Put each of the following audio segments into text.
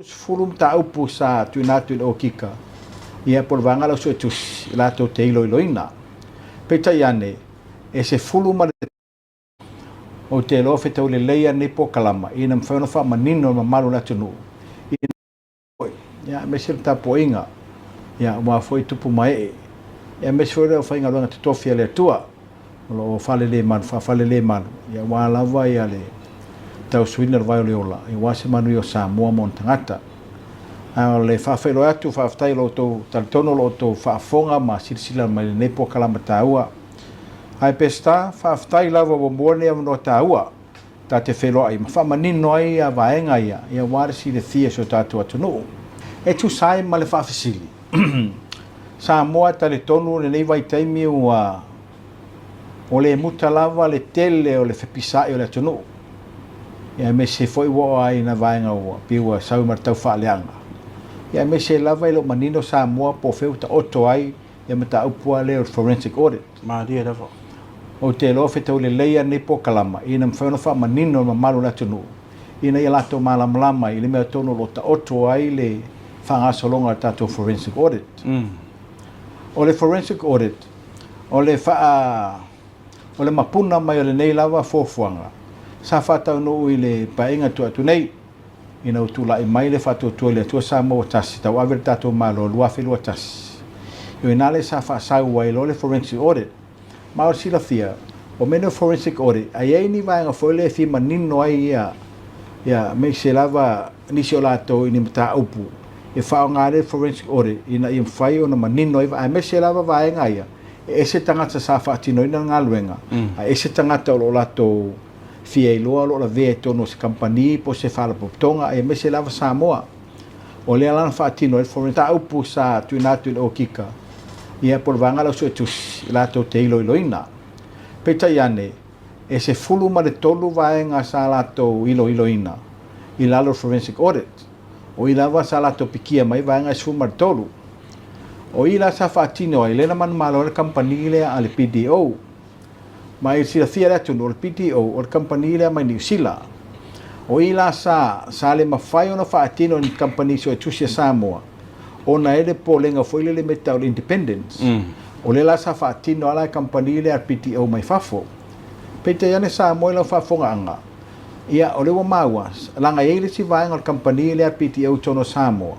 10 mataupu sa tuuina atu i le Okika, ia po o le Vaega o le Au Suetusi latou te iloiloina. Peitai ane, e 10 ma le. Ou te iloa fetau lelei lava lenei polokalama ina mafai ona faamanino i le mamalu o le atunuu i foi, ia, aemaise le tapuaiga, ia, aua foi tupu ma ee, ia, aemaise foi le aufaigaluega totofi a le Atua o lo o falelemalu, faafalelemalu, ia, aua lava ia le tausuina o le vai o le ola, ia, aua se manuia o Samoa ma ona tagata. A o le faafeiloai atu, faafetai i lo outou talitonu o lo outou faafofoga ma silasila mai i lenei polokalama taua. Ae Peseta, faafetai lava ua maua lenei avanoa taua. Ta te feiloai ma faamanino ai ia vaega ia, ia aua le silafia e si o tatou atunuu. E tusa ai ma le faafesili, Samoa e talitonu lenei vaitaimi ua o le muta lava le tele o le fepisaai o le atunuu, ia aemaise foi ua oo ai ina vaega ua pei ua sau ma le tau faaleaga, ia aemaise lava e le o manino Samoa po o fea ua taoto ai ia mataupu lava lea o le forensic audit. Malie lava. Ou te iloa fetau lelei lava lenei polokalama ina mafai ona faamanino i le mamalu o le atunuu ina ia latou malamalama i le mea tonu o lo o taoto ai le faagasologa o le tatou forensic audit. O le forensic audit, o le faa, o le mapuna mai o lenei lava fuafuaga sa faataunuu i le Paeaiga tua atu nei, Ina ua tulai mai le faatuatua i le Atua Samoa ua tasi, tauave le tatou Malo 2021. O i ina lea sa faasau ai loa le Forensic Audit. Ma o le silafia, o mea nei o Forensic Audit, a i ai ni vaega foi lea e fia manino ai ia, ia aemaise lava nisi o latou i ni mataupu e faaaoga ai le Forensic Audit ina ia mafai ona manino ai, aemaise lava vaega ia, e ese tagata sa faatinoina le galuega, a ese tagata o lo o latou fia iloa o lo o lavea i totonu o se kamupani po o se faalapotopotoga aemaise lava Samoa. O lea la na faatino ai le foreign mataupu sa tuuina atu i le Okika ia po o le vaega lea o suetusi latou te iloiloina. Peitai ane, e 13 vaega sa latou iloiloina i lalo o le forensic audit. O i lava sa latou pikia mai vaega e 13. O i la sa faatino ai lea na manumalo ai le kamupani lea a le BDO. Ma i silafia e le atunuu, o le PTO, o le kamupani lea mai Niu Sila. O i la sa, sa le mafai ona faatino e ni kamupani suetusi a Samoa, ona e le popolega foi lele me tau o le independence. O lea la sa faatino lava la e kamupani lea a le PTO mai fafo. Peitai ane Samoa i lau faafofogaaga, ia, o lea ua maua, leaga e i ai le isi vaega o le kamupani lea a le PTO i totonu o Samoa,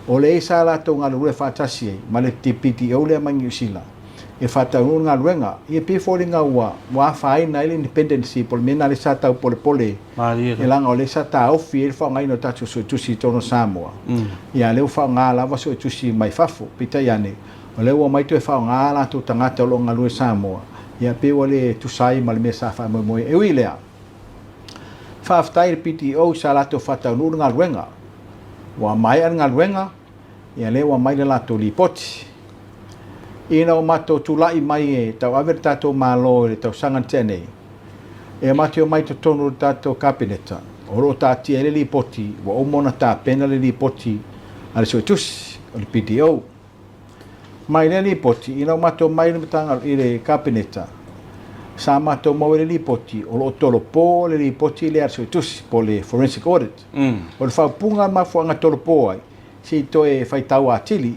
o lea sa latou galulue faatasi ai ma le PTO lea mai Niu Sila. e faataunuu le galuega. Ia pei e foliga ua ua afaina ai le independency po o le mea lena lea sa tau polepole Malie lava. Leaga o lea sa taofi ai le faaaogaina o tatou suetusi i totonu o Samoa. Ia a o lea ua faaaoga lava suetusi mai fafo. Peitai ane, o lea ua omai toe faaaoga a latou tagata o lo o galue i Samoa, ia pei ua le tusa ai ma le mea sa faamoemoe ai. E ui i lea, faafetai i le PTO sa latou faataunuu le galuega. Ua maea le galuega, Ia lea ua aumai le latou lipoti. Ina ua matou tulai mai e tauave le tatou Malo i le tausaga na tea nei, e matou omai i totonu o le tatou Kapeneta, o lo o taatia ai le lipoti, ua uma ona tapena le lipoti a le Suetusi, o le BDO. Ma i lea lipoti, ina ua matou omai i le Kapeneta, sa matou maua i le lipoti, o lo o tolopo le lipoti lea a le Suetusi, po o le Forensic Audit. O le faaupuga a le mafuaaga tolopo ai, se i toe faitau atili.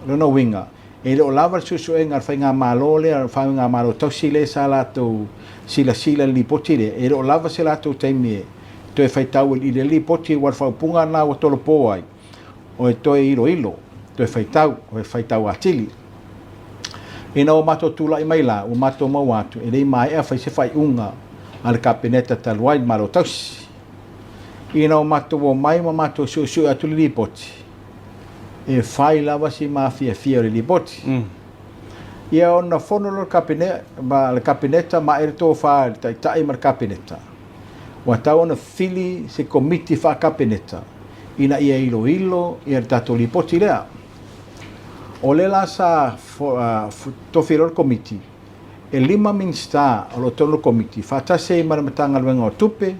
O lona uiga, e le o lava le suesuega a le faigamalo lea, le faigamalo tausi lea sa latou silasila i le lipoti lea, e le o lava se latou taimi e toe faitau i le lipoti aua o le faaupuga lena ua tolopo ai, o e toe iloilo, toe faitau, toe faitau atili. Ina ua matou tulai mai la, ua matou maua atu, e le i maea fai se faaiuga a le Kapeneta talu ai, le Malo Tausi. Ina ua matou omai ma matou suesue atu le lipoti, e fai lava si mafiafia o le lipoti. Ia ona fono loa le Kapeneta ma ae le tofa i le Taitai ma le Kapeneta, ua tatau ona fili se Komiti Faa-Kapeneta ina ia iloilo ia le tatou lipoti lea. O lea la sa tofi loa le Komiti, e lima Minisita o lo o totonu o le Komiti, faatasi ai ma le Matagaluega o Tupe,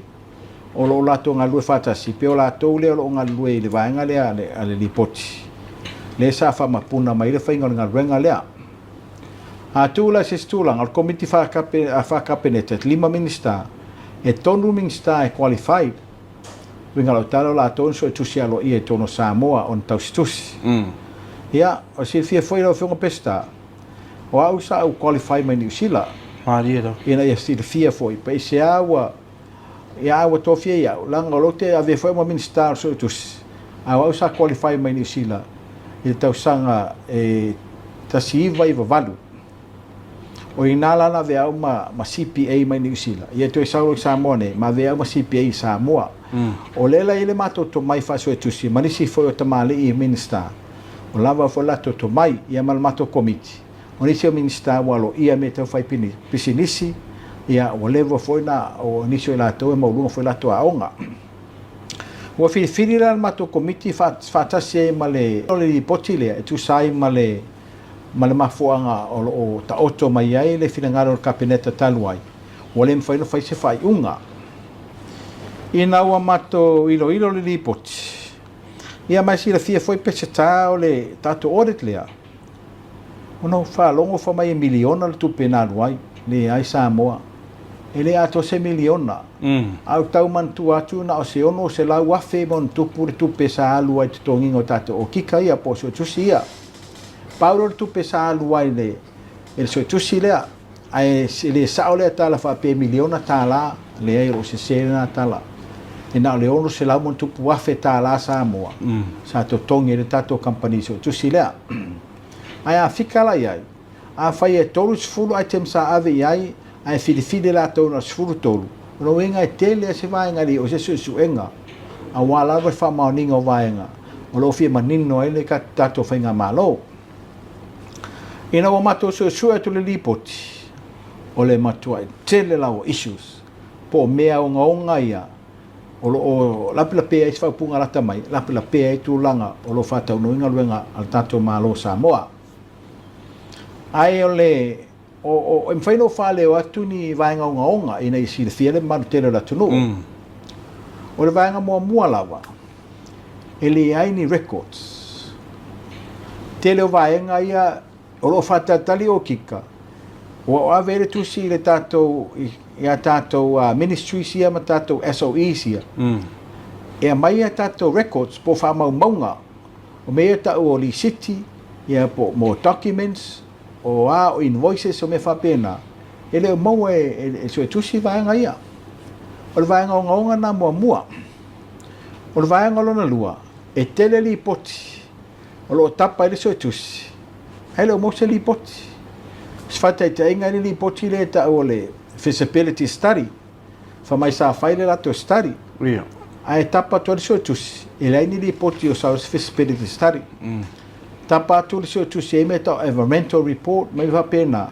o lo o latou galulue faatasi, pei o latou lea o lo o galulue i le vaega lea a le Lipoti, lea sa faamapuna mai ai le faiga o le galuega lea. A tuu la i se isi tulaga, o le Komiti Faa-Kapeneta, e lima Minisita, e tolu Minisita e qualified. Uiga o lau tala o latou na suetusi aloaia i totonu o Samoa ona tausitusi. Ia, o le silafia foi lau Afioga Peseta, o au sa ou qualify mai Niu Sila. Malie lava. Ina ia silafia foi, peiseā ua, ia a ua tofia ai au, leaga o lea ou te avea foi au ma Minisita o le Suetusi, a o au sa qualify mai Niu Sila i le tausaga e 1998. O i ina la na avea au ma, ma CPA mai Niu Sila. Ia toe sau loa i Samoa nei, ma avea au ma CPA i Samoa. O lea la e i ai le matou tomai faasuetusi ma nisi foi o tamalii Minisita, ua lava foi le latou tomai, ia ma le matou Komiti. O nisi o Minisita ua aloaia mea tau fai pisinisi, ia ua leva foi na, o nisi o i latou e maualuga foi latou aoga. Ua filifili la le matou Komiti faatasi ai ma le, o le lipoti lea e tusa ai ma le ma le mafuaaga o lo o taoto mai ai le finagalo o le Kapeneta talu ai, ua le mafai ona fai se faaiuga. Ina ua matou iloilo le lipoti, ia ma e silafia foi Peseta o le tatou audit lea, ona ou faalogo fai mai e miliona le tupe na alu ai, leai Samoa, e le atoa se miliona. Ae ou tau manatua atu na o se 600,000 ma ona tupu le tupe sa alu ai i le totogiina o tatou okika ia po o suetusi ia. Pau lea o le tupe sa alu ai i le suetusi lea, ae e le sao lea tala faapea e miliona tala, leai o lo o sese lena tala. E na o le 600 ma ona tupu afe tala Samoa sa totogi ai le tatou kamupani suetusi lea. Ae a fika la i ai, afai e 30 items sa ave i ai ae filifili latou na o le 13, o lona uiga e tele lava se vaega e le i oo i se suesuega aua lava le faamaoniga o vaega o lo o fia manino ai le tatou faigamalo. Ina ua matou suesue atu le lipoti, o le matuai tele lava o issues po o mea ogaoga ia o lo o lapelapea ai se faaupuga lata mai, lapelapea ai tulaga o lo o faataunuu ai galuega a le tatou Malo o Samoa. Ae o le O, o, e mafai ona ou faaleo atu ni vaega ogaoga ina ia silafia le mamalu tele o le atunuu. O le vaega muamua lava, e leai ni records. Tele o vaega ia o lo o faatalitali okika, ua ave ai le tusi i le tatou, i a tatou ministries ia ma tatou SOEs ia, e aumai a tatou records po o faamaumauga o mea ia e tau o lisiti, ia po o documents, o a, o invoices, o mea faapena, e le o maua e le Suetusi vaega ia. O le vaega ogaoga lena muamua. O le vaega lona lua, e tele lipoti o lo o tapa ai le Suetusi, ae le o maua se lipoti. O se faataitaiga i le lipoti lea e tau o le feasibility study, Fai mai sa fai le latou study. Ia. Ae tapa atu ai le suetusi, e leai ni lipoti o sau se feasibility study. Tapa atu le suetusi e i ai mea tau environmental report ma mea faapena,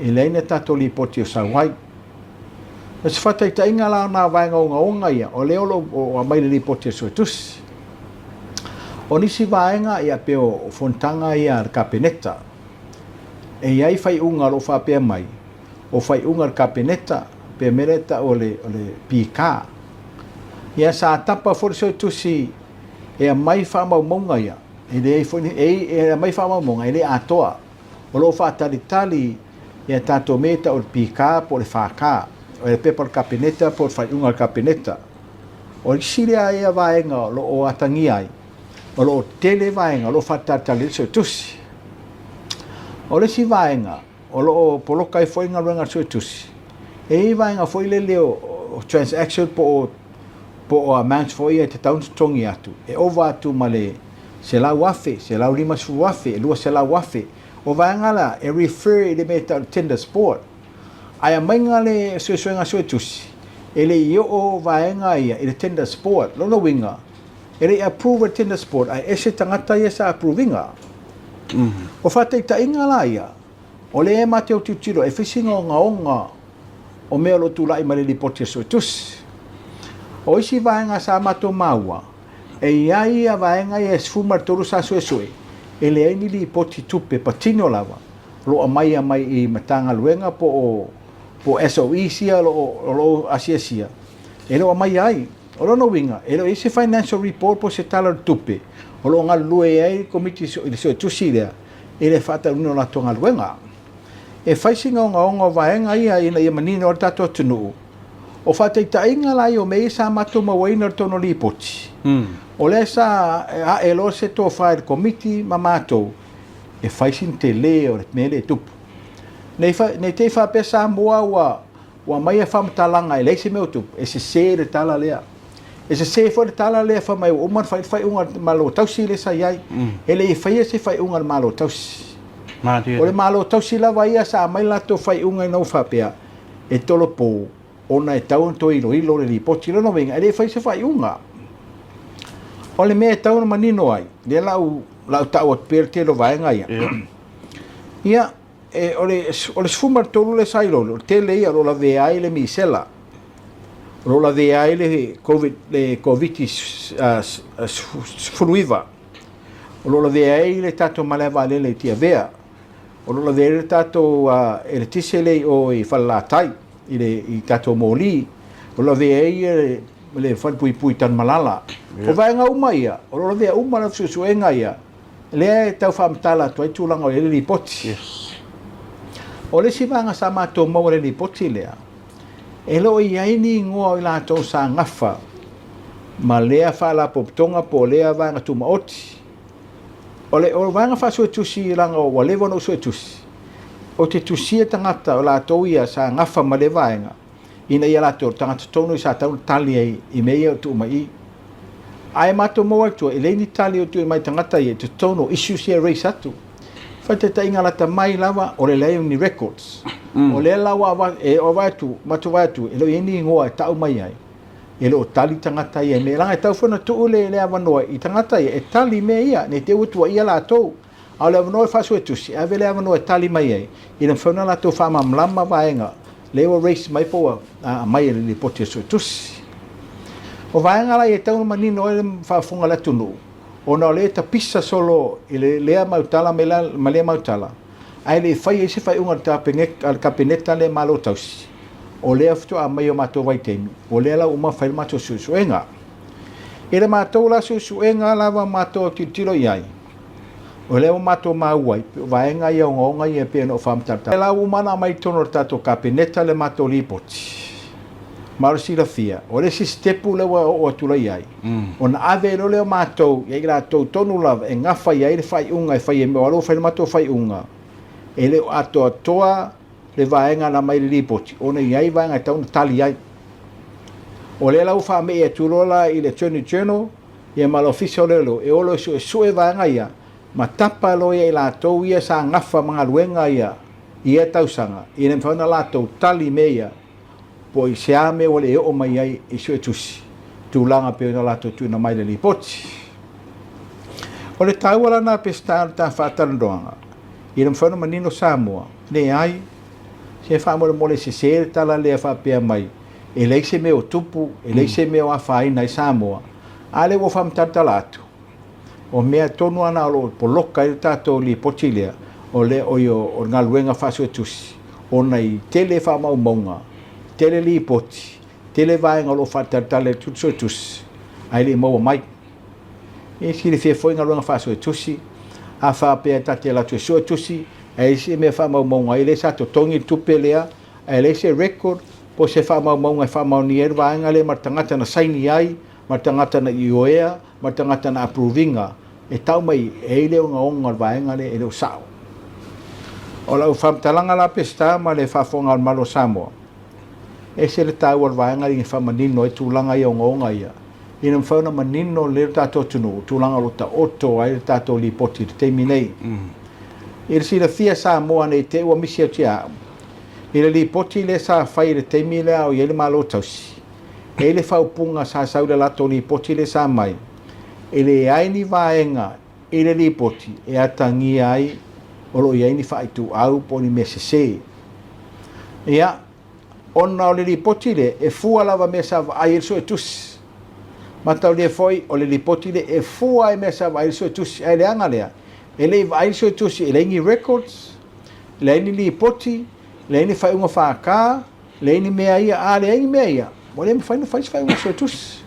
e leai ni tatou lipoti o sau ai. O se faataitaiga la o nā vaega ogaoga ia, o lea o lo o aumai le lipoti a le suetusi. O nisi vaega, ia pei o fonotaga ia a le Kapeneta, e i ai faaiuga o lo o faapea mai, o faaiuga a le Kapeneta, pe mea lea e tau o le, o le PK. Ia sa tapa foi le Suetusi e aumai faamaumauga ia, e leai foi ni, e, e aumai faamaumauga e le atoa. O lo o faatalitali ia tatou mea e tau o le PK po o le FK, o le pepa a le Kapeneta po o le faaiuga a le Kapeneta. O le isi lea ia vaega o lo o atagia ai, o lo o tele vaega o lo o faatalitali ai le Suetusi. O le isi vaega, O lo o poloka ai foi galuega a le Suetusi. E i ai vaega foi lele o transaction po o po o amounts foi ia e tatau ona totogi atu, e ova atu ma le $100,000, $150,000, $200,000. O vaega la, e refer i le mea e tau o le Tenders Board. Ae aumaiga le suesuega a Suetusi, e le i oo vaega ia i le Tenders Board. Lona uiga, E le i approve e le Tenders Board ae ese tagata ia sa approve ina. O faataitaiga la ia, o lea e matou tilotilo e fai sina ogaoga o mea o lo o tulai mai le lipoti a Suetusi. O isi vaega sa matou maua, e i ai ia vaega ia e 13 sa suesue, e leai ni lipoti tupe patino lava o lo o aumaia mai i Matagaluega po o po o SOEs ia o lo o lo o asiasia, e le o aumaia ai. O lona uiga, e le o i ai se financial report po o se Tala o le Tupe o lo o galulue ai le Komiti i le Suetusi lea i le faataunuuina o latou galuega. E fai sina ogaoga o vaega ia ina ia manino ai le tatou atunuu O faataitaiga la ia o mea ia sa matou mauaina i totonu o Lipoti, o lea sa ae loa se tofa i le Komiti ma matou e fai sina tele o le mea lea e tupu. Ne i te i faapea Samoa ua aumaia faamatalaga e leai se mea o tupu, e sese le tala lea. E sese foi le tala lea fai mai ua uma ona fai le faaiuga a le Malo Tausi lea sa i ai. E le i faia se faaiuga a le Malo Tausi. O le Malo Tausi lava ia sa aumai le latou faaiuga ina ua faapea e tolopo ona e tatau ona toe iloilo le lipoti. O lona uiga, e le i faia se faaiuga. O le mea e tatau ona manino ai, lea la o le a ou tau atu pea le tele o vaega ia. Ia, e, o le, o le 13 lea sa iloilo, o le tele ia o lo o lavea ai le misela, o lo o lavea ai le Covid, le Covid-19, o lo o lavea ai le tatou malae vaalele i Tiavea, o lo o lavea ai le tatou eletise lea i o i Falelatai, i le i tatou moli, o lo o lavea ai le falepuipui i Tanumalala. O vaega uma ia, o lo o lavea uma lava suesuega ia, lea e tau faamatala atu ai tulaga o i ai le lipoti. O le isi vaega sa matou maua i le lipoti lea, e le o i ai ni igoa o i latou sa gafa ma lea faalapotopotoga po o lea vaega tumaoti. O le vaega faasuetusi leaga ua leva ona ou suetusi, ou te tusia tagata o latou ia sa gafa ma lea vaega ina ia latou tagata tonu sa tatau ona tali ai i mea ia o tuu mai i i. Ae matou maua atu e leai ni tali o tuuina mai i tagata ia i totonu o issues ia e raise atu. Faataitaiga lata mai lava o le leai o ni records. O lea la ua e vaai atu, matou vaai atu e le o i ai ni igoa e tau mai ai. E le o tali tagata ia i mea, leaga e tatau foi ona tuu le avanoa i tagata ia e tali i mea ia, ne i te i ua tuuaia latou. A o le avanoa e faasuetusi, e ave le avanoa e tali mai ai, ina mafai ona latou faamalamalama vaega lea ua raise mai po ua aumai e le lipoti a suetusi. O vaega la ia e tatau ona manino ai le faafofoga a le atunuu, ona o lea e tapisa solo i lea mau tala ma lea mau tala, ae le i faia ai se faaiuga a le Kapeneta lea Malo Tausi, o lea faatoa aumai i o matou vaitaimi, o lea la ua uma ona fai le matou suesuega. I le matou la suesuega lava matou tilotilo i ai, o lea ua matou maua ai, o vaega ia ogaoga ia e pei ona ou faamatala. O la ua uma ona aumai i totonu o le tatou Kapeneta le matou lipoti, ma o le silafia, o le isi sitepu lea ua oo atu la i ai, ona ave loa lea o matou ia i latou tonu lava e gafa i ai le faaiuga e fai ai, aua o lea ua fai le matou faaiuga, e le o atoatoa le vaega na aumai i le lipoti, ona e i ai vaega e tatau ona tali ai. O lea la ua faamei atu loa la i le Attorney General ia ma le Ofisa o Leoleo e o loa e suesue vaega ia ma tapa loa ia i latou ia sa gafa ma galuega ia i ia tausaga ina mafai ona latou tali i mea ia po o i se a mea ua le oo mai ai i suetusi tulaga pei ona latou tuuina mai i le lipoti. O le taua la lena Peseta o le ta faatalanoaga ina mafai ona manino Samoa, leai, se faamolemole sese le tala lea faapea mai e leai se mea o tupu, e leai se mea o afaina ai Samoa, a lea ua faamatalatala atu, o mea tonu lava na o lo o poloka ai le tatou lipoti lea, o le, oi, o le galuega faasuetusi, ona e tele faamaumauga, tele lipoti, tele vaega o lo o faatalitali atu le suetusi, ae le i maua mai. E silafia foi galuega faasuetusi, a faapea ta te alu atu e suetusi, ae leai se mea e faamaumauga ai, lea sa totogi le tupe lea, ae leai se record po o se faamaumauga e faamaonia ai le vaega lea ma le tagata na saini ai, ma le tagata na ioea, ma le tagata na approve ina, e tau mai e ai le ogaoga o le vaega lea e le o sao. O lau faamatalaga la Peseta ma le faafofoga a le Malo o Samoa, e ese le taua o le vaega lea ina faamanino ai tulaga ia ogaoga ia, ina mafai ona manino lelei lo tatou atunuu i tulaga o lo o taoto ai le tatou lipoti i le taimi nei. I le silafia Samoa ne i te i ua misi atu ia au, i le lipoti lea sa fai i le taimi lea a o i ai le Malo Tausi, e i ai le faaupuga sa sau i le latou lipoti lea sa aumai, e leai ni vaega i le lipoti e atagia ai o lo o i ai ni faaituau po o ni mea sese. Ia, ona o le lipoti lea, e fua lava mea sa vaai ai le suetusi. Mataulia foi, o le lipoti lea e fua ai mea sa vaai ai le suetusi. Ae leaga lea, e le i vaai le suetusi, e leai ni records, leai ni lipoti, leai ni faaiuga FK, leai ni mea ia, a leai ni mea ia, ua le mafai ona fai se faaiuga a le suetusi.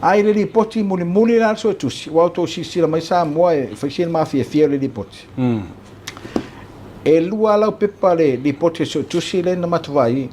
A i le lipoti mulimuli la a le suetusi, ua outou silasila mai Samoa e fai sina mafiafia o le lipoti. E lua laupepa le lipoti a le suetusi lea na matou vaai.